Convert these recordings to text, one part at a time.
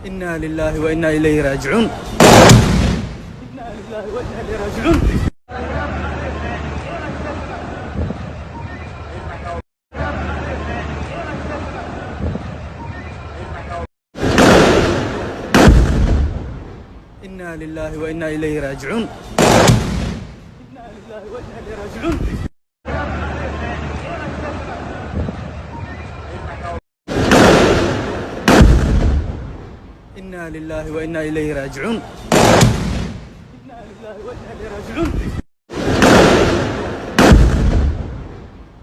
Inna lillahi wa inna ilayhi raajicuun. Inna lillahi wa inna ilayhi raajicuun. Inna lillahi wa inna ilayhi raajicuun. Inna lillahi wa inna ilayhi raajicuun. Inna lillahi wa inna ilayhi raajicuun. Inna lillahi wa inna ilayhi raajicuun.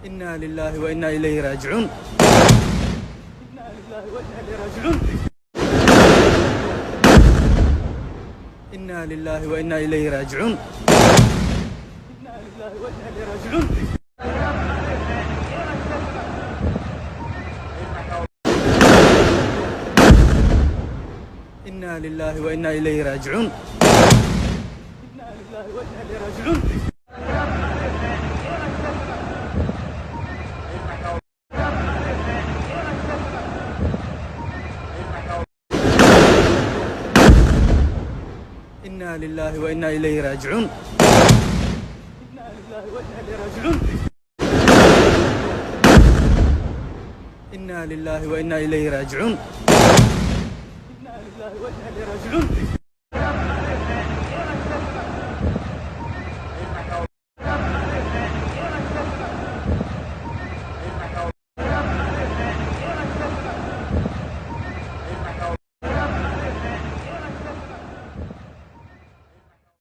Inna lillahi wa inna ilayhi raajicuun. Inna lillahi wa inna ilayhi raajicuun. Inna lillahi wa inna ilayhi raajicuun. Inna lillahi wa inna ilayhi raajicuun. Inna lillahi wa inna ilayhi raajicuun. Inna lillahi wa inna ilayhi raajicuun. Inna lillahi wa inna ilayhi raajicuun. Inna lillahi wa inna ilayhi raajicuun. Inna lillahi wa inna ilayhi raajicuun. Inna lillahi wa inna ilayhi raajicuun.